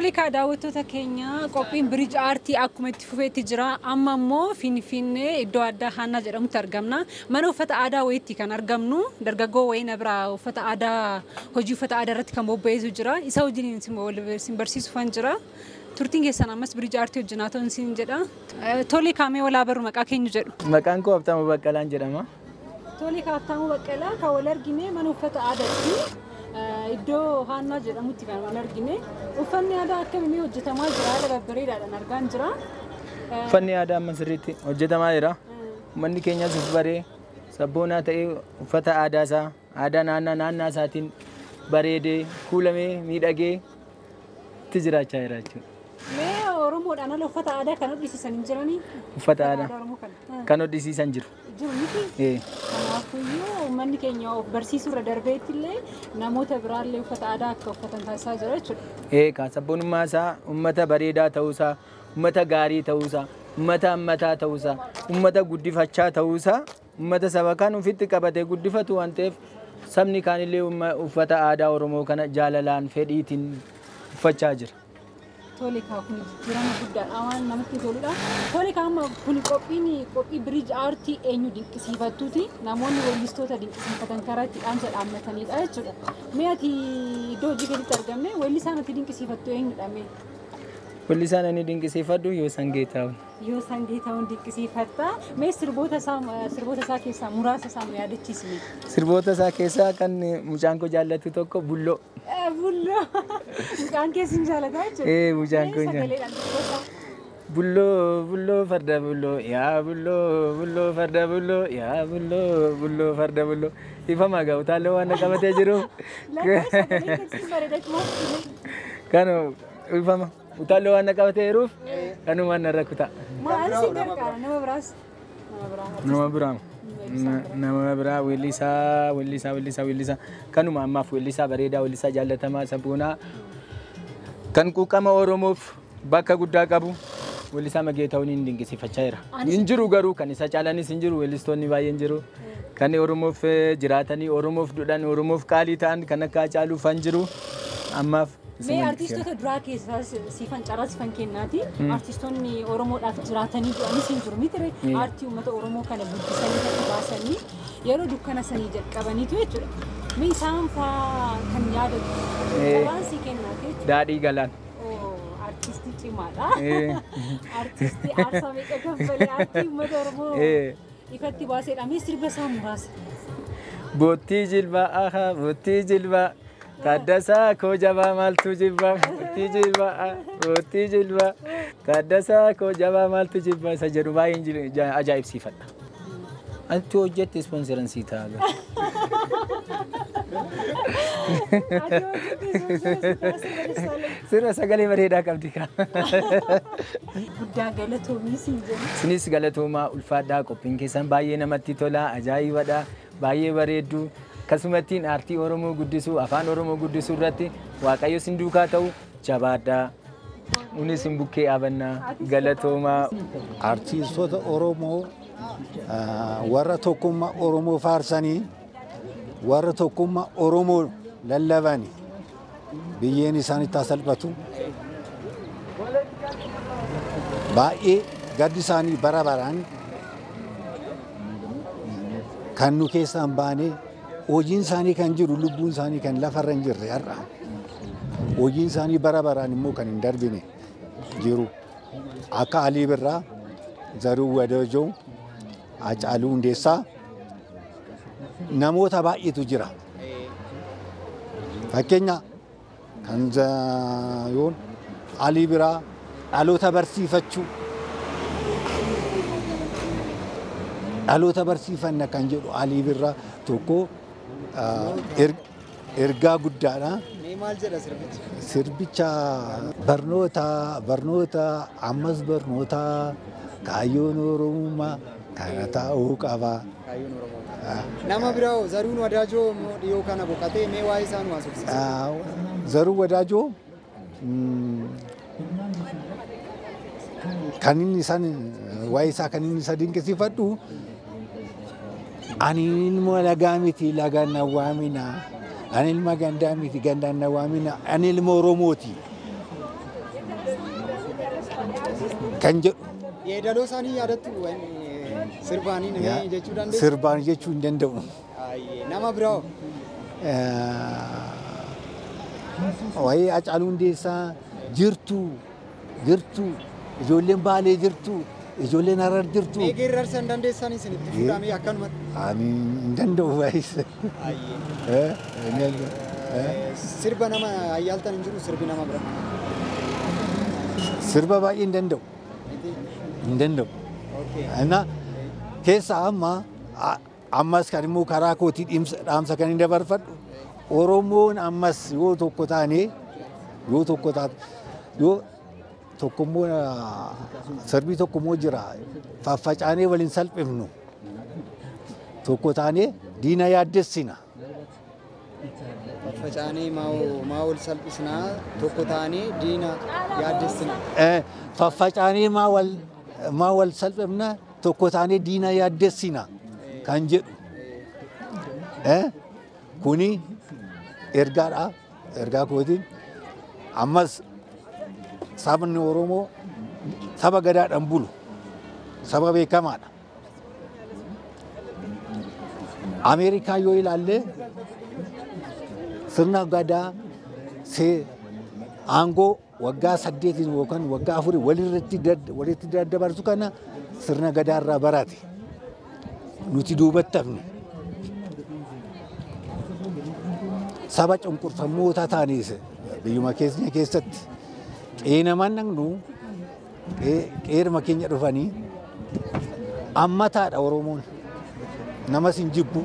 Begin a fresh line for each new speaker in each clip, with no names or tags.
Tole kaa daawwattoota keenya qophiin Biriij Aartii akkuma itti fufeetti jira. Amma immoo Finfinnee iddoo addaa Haannaa jedhamutti argamna. Mana uffata aadaa wayiitti kan argamnu. Dargaggoo wayii na biraa uffata aadaa hojii uffata aadaa irratti kan bobba'eetu jira. Isa wajjin isin barsiisuufan jira. Turtiin keessan ammas Biriij Aartii wajjin haa ta'u isin jedha. Tole kaamee walaa baru maqaa keenyu jedhu.
Maqaan koo Habtaamuu Baqqalaan jedhama.
Tole kaa Habtaamuu Baqqalaa kan wal argine mana uffata aadaatti. Iddoo Haannaa jedhamutti kan wal argine. Uffanni aadaa akkamiin hojjetamaa jira? Haala babbareedaadhaan argaan jira.
Uffanni aadaa amma sirriitti hojjetamaa jira. Uummanni keenyas of baree sabboonaa ta'ee uffata aadaa isaa aadaa naannaa naannaa isaatiin bareedee kuulamee miidhagee itti jiraachaa jira jechuudha.
Mee Oromoodhaan ala uffata aadaa kan hodhisiisan hin jiranii?
Uffata aadaa kan hodhisiisan jiru.
Jiru miti? Kanaafuyyuu uummanni keenya of barsiisuu irra darbeetti illee namoota biraallee uffata aadaa akka uffatan taasisaa jira jechuudha.
Kan sabboonummaa isaa uummata bareedaa ta'uusaa, uummata gaarii ta'uusaa, uummata hammataa ta'uusaa, uummata guddifachaa ta'uusaa, uummata saba kan ofitti qabatee guddifatu waan ta'eef sabni kaanillee uffata aadaa Oromoo kana jaalalaan fedhiitiin uffachaa jira.
Tole kaa kun jijjiirama guddaadha waan namatti toludha. Tole kaa amma kun qophiin qophii Biriij Aartii eenyu dinqisiifattuuti. Namoonni weellistoota dinqisiifatan karaa itti dhaamsa dhaammatanidha jechuudha. Mee ati iddoo hojii keetitti argamne weellisaan ati dinqisiifattu eenyudha mee?
Weellisaan ani dinqisiifadhu Yoosan Geetahuun.
Yoosan Geetahuun dinqisiifatta. Mee sirboota isaa keessaa muraasa isaa nu yaadachiisi.
Sirboota isaa keessaa kan mucaan koo jaallatu tokko Bulloo.
Bulloo. Mucaan kee sin jaallata jechuudha.
Mucaan koo jaallata. Bulloo bulloo farda bulloo yaa bulloo bulloo farda bulloo yaa bulloo bulloo farda bulloo. Ifama gaa utaaloo waan qabatee jiru. Kanu ifama utaaloo waan qabatee jiruuf kanumaan narra kutaa.
Maal si gargaara nama biraas?
Nama biraa. Nama biraa weellisaa weellisaa weellisaa weellisaa kanuma ammaaf weellisaa bareedaa weellisaa jaallatamaa sabboonaa kan quuqama Oromoof bakka guddaa qabu weellisaa Mageetahuun hin dinqisiifachaa jira. Hin jiru garuu kan isa caalanis hin jiru weellistoonni baay'een jiru. Kan Oromoof jiraatanii Oromoof duudhan Oromoof qaalii ta'an kan akka Haacaaluu fan jiru ammaaf.
Mee artistoota duraa keessaa siifan carraa siifan kennaati. Artistoonni Oromoodhaaf jiraatanii du'anis hin jiru miti. Aartii uummata Oromoo kana guddisanii kan baasanii yeroo dukkana sanii jalqabaniitu jechuudha. Mee isaan faa kan yaadatu carraan sii kennaati jechuudha.
Daadhii Galaan.
Artistii cimaadha. Artistii aarsaa meeqa kaffalee aartii uummata Oromoo ifatti baaseedha. Mee sirba isaa muraasa.
Boottii jilbaa boottii jilbaa. Taaddasaa koo jabaa maaltu jibba boottii jilbaa boottii jilbaa Taaddasaa koo jabaa maaltu jibba isa jedhu baay'een ajaa'ibsiifadha. Anti hojjette ispoonsaran sii ta'a. Sirba sagalee bareedaa qabdi kaa.
Guddaa galatoomii siin jenna.
Isinis galatoomaa ulfaadhaa qophiin keessan baay'ee namatti tola ajaa'ibadha baay'ee bareeddu. Akkasumattiin aartii Oromoo guddisuu afaan Oromoo guddisuu irratti Waaqayyo sin duukaa ta'u jabaadhaa. Nunis hin bukkee dhaabannaa galatoomaa.
Artiistoota Oromoo warra tokkummaa Oromoo faarsanii warra tokkummaa Oromoo lallabanii biyyeen isaanitti haa salphatu. Baay'ee gaddi isaanii bara baraan kan nu keessaan baanee hojiin isaanii kan jiru lubbuun isaanii kan lafarra hin jirre har'a. Hojiin isaanii bara baraan immoo kan hin darbine jiru. Akka Alii Birraa, Zaruu Wadaajoo, Haacaaluu Hundeessaa namoota baay'eetu jira. Fakkeenya kan yoon Alii Birraa dhaloota barsiifachuu dhaloota barsiifanna kan jedhu Alii Birraa tokko ergaa guddaadha.
Maal jedha sirbichi?
Sirbicha barnoota barnoota ammas barnoota kaayyoon Oromummaa kana ta'uu qaba.
Kaayyoon Oromummaa. Nama biraa Zaruun Wadaajoo immoo dhiyoo kana boqotee mee waa'ee isaa nu haasofsiisa.
Zaruu Wadaajoo kan inni isaan waa'ee isaa kan inni isa dinqisiifadhu ani ilma lagaa miti lagaan na waamina. Ani ilma gandaa miti gandaan na waamina. Ani ilma Oromooti. Kan jedhu.
Yeedaloo isaanii yaadattu sirbaanii namni jechuu dandeessu?
Sirbaan jechuu hin danda'u.
Nama biraa?
Waa'ee Hacaaluu Hundeessaa jirtu jirtu ijoolleen Baalee jirtu ijoolleen Harar jirtu.
Mee geerarsa hin dandeessan isinitti fuudhamee akkanumatti?
Ani hin danda'u baay'ee.
Sirba nama ayyaaltan hin jiru sirbi nama bira?
Sirba baay'ee hin danda'u. Hin danda'u. Inna keessa amma ammas kan immoo karaa kootii dhaamsa kan hin dabarfadhu Oromoon ammas yoo tokko taane yoo tokko taate yoo tokkommoo sirbi tokkommoo jira faffacaanee waliin salphifnu tokko taane diina yaaddessina.
Faffacaanee maa wal salphisnaa tokko taanee diina yaaddessina.
Faffacaanee maa wal salphifna tokko taanee diina yaaddessina kan jedhu. Kuni ergaadha. Ergaa kootiin ammas sabni Oromoo saba gadaadhaan bulu saba beekamaadha. Ameerikaa yoo ilaalle sirna gadaa aangoo waggaa 8 yookaan waggaa 4 walitti daddabarsu kana sirna gadaa irraa barate. Nuti duubatti hafne. Saba cunqurfamoota ta'anis biyyuma keenya keessatti qe'ee dhaqnu qe'eeruma keenya dhufanii ammataadha Oromoon. Namas hin jibbu,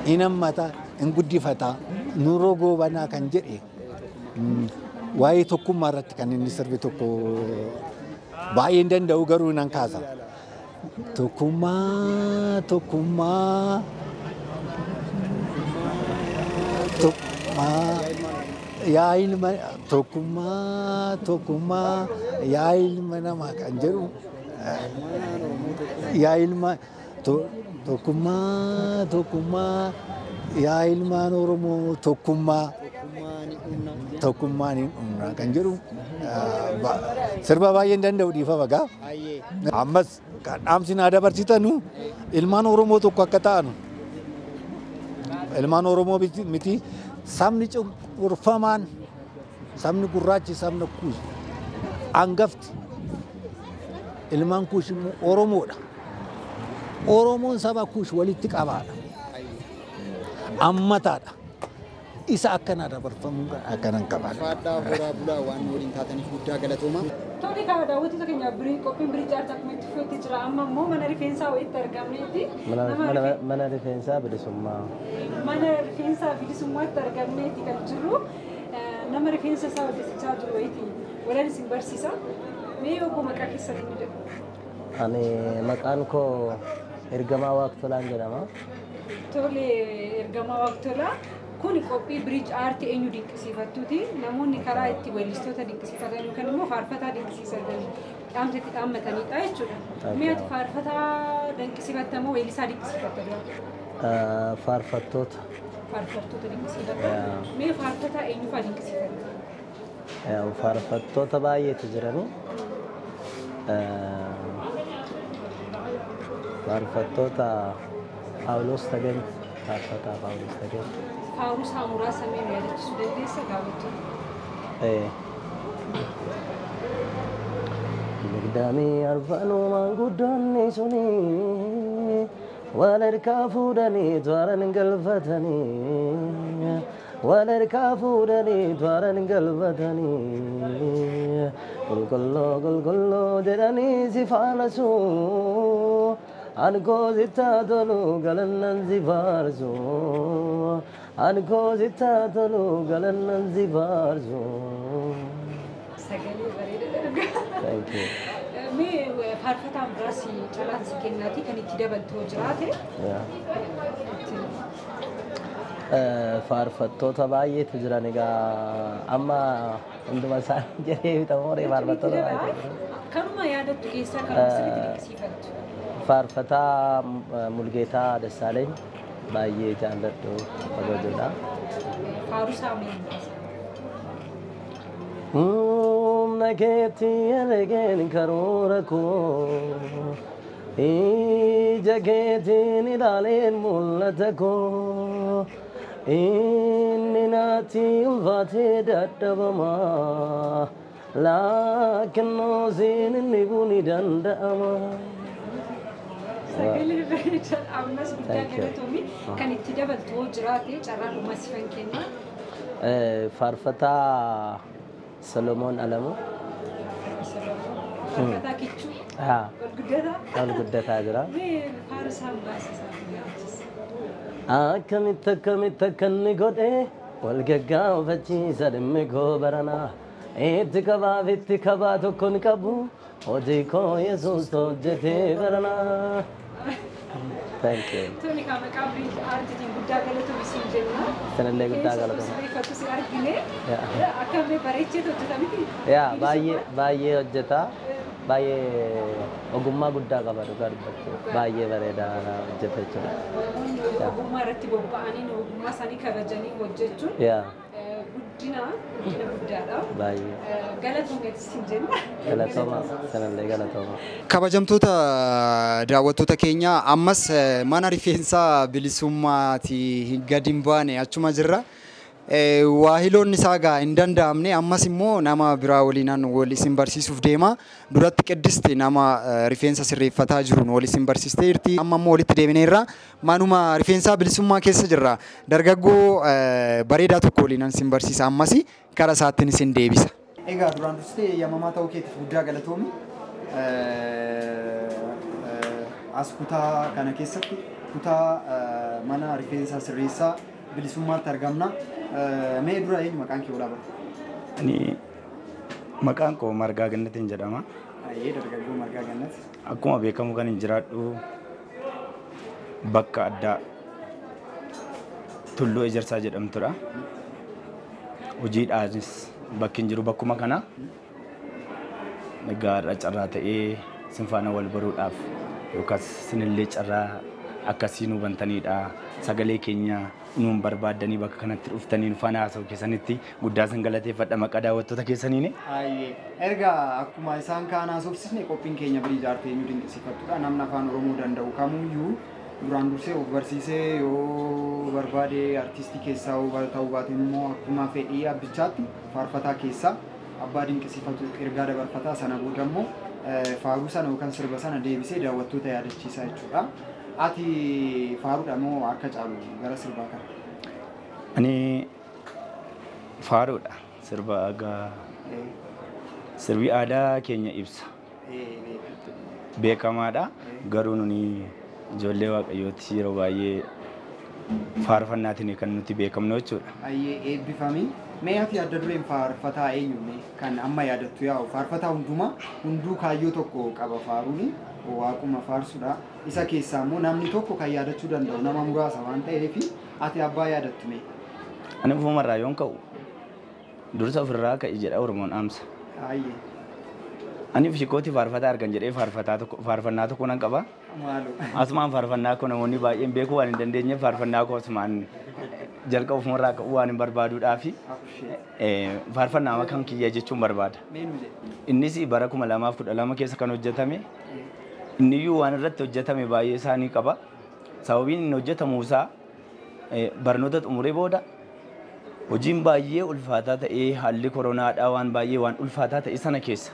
hin hammata, hin guddifata. Nuroo Goobanaa kan jedhe waa'ee tokkummaa irratti kan inni sirbe tokko baay'ee hin danda'u garuu nan kaasa. Tokkummaa tokkummaa tokkummaa yaa ilma tokkummaa tokkummaa yaa ilma namaa kan jedhu yaa ilma tokkummaa tokkummaa yaa ilmaan Oromoo tokkummaa tokkummaan hin dhumna kan jedhu sirba baay'ee hin danda'u dhiifama gaa. Ammas dhaamsi naa dabarsitanu ilmaan Oromoo tokko akka ta'anu ilmaan Oromoo miti sabni cunqurfamaan sabni gurraachi sabni Kuush hangafti ilmaan Kuush immoo Oromoodha. Oromoon saba Kuush walitti qabaadha. Ammataadha. Isa akkanaa dabarfamuu akkanan qabaadha.
Faadhaa horaa bulaa waan waliin taataniif guddaa galatooma.
Tole kaa daawwattoota keenya qophiin Biriij Aartii akkuma itti fufeetti jira. Amma immoo mana rifeensaa wayiitti argamneeti.
Mana rifeensaa bilisummaa.
Mana rifeensaa bilisummaatti argamneeti kan jirru. Nama rifeensa isaa hojjechaa jiru wayiiti. Walaan isin barsiisa. Mee obbo maqaa keessanii nu jedhu?
Ani maqaan koo Ergamaa Waaqtolaan jedhama.
Tole Ergamaa Waaqtolaa. Kun qophii Biriij Aartii eenyu dinqisiifattuuti. Namoonni karaa itti weellistoota dinqisiifatan yookaan immoo faarfataa dinqisiifatan dhaamsa itti dhaammatanidha jechuudha. Mee ati faarfataa dinqisiifatta moo weellisaa dinqisiifatta dura?
Faarfattoota.
Faarfattoota dinqisiifatta. Mee faarfataa eenyu fa'aa dinqisiifatta?
Faarfattoota baay'eetu jirani. Faarfattoota Paawulos Tagany, faarfataa Paawulos Tagany.
Faaruu muraasa mee nu yaadachiisuu dandeessa gaafachuu?
Digdamii arfanuu maanguddoonni suni wal harkaa fuudhanii tooraan galfatanii wal harkaa fuudhanii tooraan galfatanii qulqulluu qulqulluu jedhanii si faanasu ankoo sittaa tolu galannan si faarsu ankoo sittaa tolu galannan si faarsu.
Sagalee bareedaa dhugaa.
Thank you.
Mee faarfataan biraas carraan si kennaati kan itti dabaltu jiraate?
Faarfattoota baay'eetu jiran egaa amma hunduma isaanii jedhee bitamoo faarfattoota baay'eetu jiran.
Kanuma yaadattu keessaa kan sirriitti dinqisiifattu?
Faarfataa Mulgeetaa Dassaaleny baay'ee jaalladhu kabajuudha.
Faarusaa mee?
Humna keetti herregeen karoora koo, ija keetiin ilaaleen mul'ata koo. Inni natti ulfaatee dadhabama, laakinnoo siin inni buni danda'ama.
Sagalee bareedaa, ammas guddaa
Thank you.
galatoomi. Kan itti dabaltu hoo jiraate carraa dhumaa sifan kenna.
Faarfataa Solomoon Alamuu.
Faarfataa Kichuu.
Haa,
Ol guddataa.
Ol guddataa jira.
Mee faarsaan baasisaa yaachisa.
Akkamitti akkamitti akka inni godhe wal gaggaafachiisa dhimmi koo baranaa. Itti qabaaf itti qabaa tokko hin qabu, hojii koo Yesuus hojjetee baranaa. Thank you.
Toni kaa maqaa Biriij Aartiitiin guddaa galatoomi siin jenna.
Isinillee guddaa
Keessa
galatoomaa.
sirreeffatu si argine.
Yaa.
Akkamii bareechee hojjeta miti?
Yaa, baay'ee baay'ee hojjeta. Baay'ee ogummaa guddaa qaba, dhugaa dubbachuu. Baay'ee bareedaa hojjeta jechuudha.
Oromoonni ogummaa irratti bobba'anii ogummaa isaanii kabajanii hojjechuun
Yaa,
guddina guddaadha.
Baay'ee.
Galatoomi siin jenna.
Galatooma. Isinillee galatooma.
Kabajamtoota daawwattoota keenya, ammas mana rifeensaa Bilisummaati gadi hin baane, achuma jirra. Waahiloonni isaa gaa hin danda'amne, ammas immoo nama biraa waliinan wal isin barsiisuuf deema. Duratti Qiddisti nama rifeensa sirreeffataa jiruun wal isin barsiistee jirti. Amma immoo walitti deebineerra. Manuma rifeensaa Bilisummaa keessa jirra. Dargaggoo bareedaa tokko waliinan isin barsiisa, ammas kara isaattiin isin deebisa. Egaa duraan dursitee eeyyamamaa ta'uu keetiif guddaa galatoomi. As kutaa kana keessatti, kutaa mana rifeensaa sirreessaa Bilisummaatti argamna. Mee dura eenyu maqaan kee olaa bara?
Ani maqaan koo Margaa Gannatiin jedhama.
Ayyee, dargaggoo Margaa Gannat.
Akkuma beekamu kan hin jiraadhu bakka addaa Tulluu Ejersaa jedhamtudha. Hojiidhaanis bakki hin jiru bakkuma kana. Egaa har'a carraa ta'ee sin faana wal baruudhaaf yookaas sinillee carraa akkasii nu bantaniidha. Sagalee keenya nuun barbaaddanii bakka kanatti dhuftanii nu faana haasa'u keessanitti guddaa sin galateeffadha maqaa daawwattoota keessaniini.
Ayyee, erga akkuma isaan kaan haasofsisne, qophiin keenya Biriij Aartii eenyu dinqisiifattudha. Namni afaan Oromoo danda'u kamuyyuu duraan dursee of barsiisee, yoo barbaade artistii keessaa yoo ta'uu baate immoo akkuma fedhii abbichaatti faarfataa keessaa abbaa dinqisiifatu ergaa dabarfataa, sana booda immoo faaruu sana yookaan sirba sana deebisee daawwattoota yaadachiisaa jechuudha. Ati faaruudha moo akka caalu gara sirbaa kana?
Ani faaruudha. Sirba egaa sirbi aadaa keenya ibsa. Beekamaadha. Garuu nuni ijoollee Waaqayyooti, yeroo baay'ee faarfannaatiin kan nuti beekamnu jechuudha.
Ayyee, eebbifamii. Mee ati adda dureen faarfataa eenyu mee kan amma yaadattu? Yaa'u faarfataa hundumaa, hunduu kaayyoo tokko qaba, faaruuni waaquma faarsudha. Isa keessaa immoo namni tokko kan yaadachuu danda'u nama muraasa waan ta'eef, ati abbaa yaadattu mee?
Ani ofumarraa yoon ka'u, dursa ofirraa ka'i jedha Oromoon dhaamsa.
Ayyee.
Ani ofii kootii faarfataa argan jedhee faarfataa tokko, faarfannaa tokko nan qaba.
Maaloo.
Asumaan faarfannaa koo namoonni baay'een beekuu waan hin dandeenyeef, faarfannaa koo asumaan jalqaba ofumarraa ka'uu waan hin barbaaduudhaafi faarfannaa kan kiyya jechuun barbaada.
Mee nu jedhe.
Innis bara 2012 keessa kan hojjetame. Inniyyuu waan irratti hojjetame baay'ee isaanii qaba. Sababiin inni hojjetamuusaa barnoota xumuree booda hojiin baay'ee ulfaataa ta'ee, haalli koronaadhaa waan baay'ee waan ulfaataa ta'e sana keessa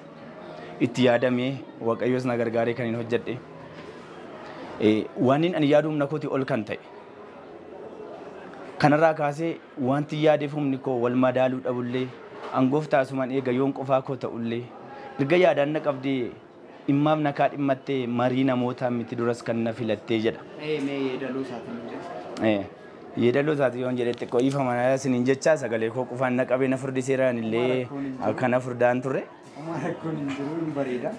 itti yaadamee, Waaqayyoos na gargaaree kan hin hojjedhe. Waan inni ani yaadu humna kootii ol kan ta'e. Kanarraa kaasee wanti yaadeef humni koo wal madaaluu dhabullee, angoof taasumaan eega yoon qofaa koo ta'ullee, erga yaadaan na qabdee dhimmaaf na kaadhimmattee, marii namootaa miti duras kan na filattee jedha.
Mee yeedaloo isaatiin nu jedhe.
Yeedaloo isaatii yoon jedhe xiqqoo ifa manaa isiniin jechaa, sagalee koo qofaan na qabee na furdiseeraan illee akkana furdaan turre.
Homaa rakkoon hin jiru, hin bareeda.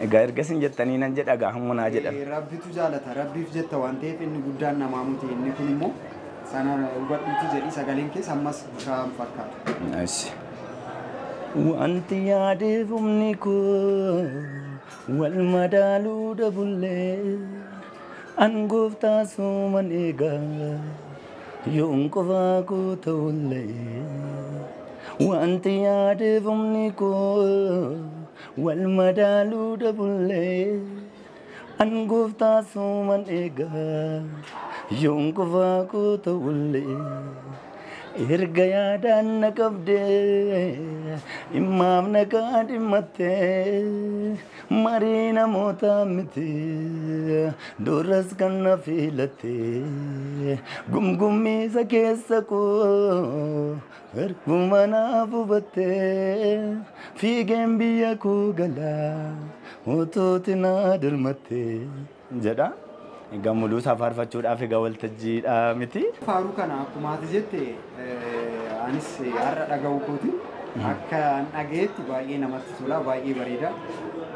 Egaa erga isin jettanii nan jedha gaa, hamma naa jedhan.
Rabbitu jaalata, Rabbiif jetta waan ta'eef inni guddaan namaa miti, inni kun immoo sana hubadhuuti jedhi, sagaleen keessa ammas bishaan fakkaatu.
Ashi. Wanti yaadeef humni koo wal madaaluu dhabullee, an gooftaa suman eegaa yoon qofaa koo ta'ullee. Wanti yaadeef humni koo wal madaaluu dabullee an gooftaa suman eegaa yoon qofaa koo ta'ullee erga yaadaan na qabdee dhimmaaf na kaadhimmattee marii namoota miti duras kan na filattee gumgummiisa keessa koo erguma naaf hubattee fiigeen biyya koo galaa utuuti na dirmattee jedha. Egaa muluu isaa faarfachuudhaaf egaa waltajjiidha miti.
Faaruu kana akkuma ati jette anis har'a dhaga'uu kooti. Akka an dhagayetti baay'ee namatti tola, baay'ee bareeda.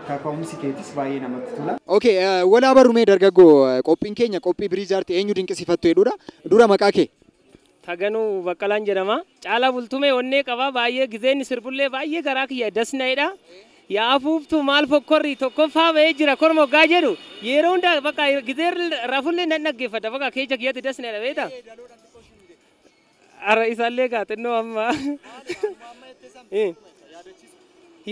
Kaka'umsi keetis baay'ee namatti tola. Okay, walaa barrumee dargaggoo qophiin keenya qophii Biriij Aartii eenyu dinqisiifattu jedhudha. Dura maqaa kee?
Taganuu Baqqalaan jedhama. Caalaa Bultumee onnee qaba baay'ee gizeenni sirbullee baay'ee garaa kiyya dasna'edha. Yaa afuuftuu maal fokkorri tokkoffaa ba'ee jira korma hoggaa jedhu yeroo hundaa bakka gizee rafullee nan dhaggeeffadha bakka keessa kiyyatti dasna'edha beektaa. Ara isaallee gaa xinnoo amma.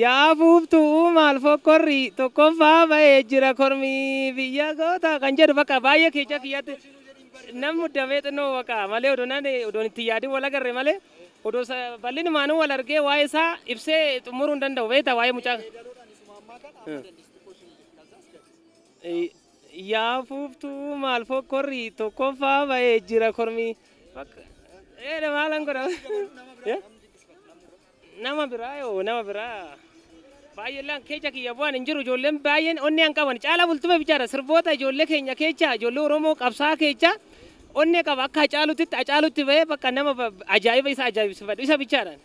Yaa afuuftuu maal fokkorri tokkoffaa ba'ee jira kormi biyya goota kan jedhu bakka baay'ee keessa kiyyatti nam muddamee xinnoo bakka malee odoo nan odoon itti yaadin wal agarre malee. Odoo bal'inumaanuu wal argee waa'ee isaa ibsee xumuruu hin danda'u beektaa waa'ee mucaa. Yaa afuuftuu maal fokkorri tokkoffaa ba'ee jira kormi. Eedha maalan godha. Nama biraa yoo nama biraa. Baay'ee keessa kiyya bu'aan hin jiru ijoolleen baay'een onnee hin qaban Caalaa Bultumee bichaadha sirboota ijoollee keenya keessa ijoollee Oromoo qabsaa keessa. Onnee qaba akka Hacaalutti ba'ee bakka nama ajaa'iba isa ajaa'ibsiifadhu isa bichaadhaan.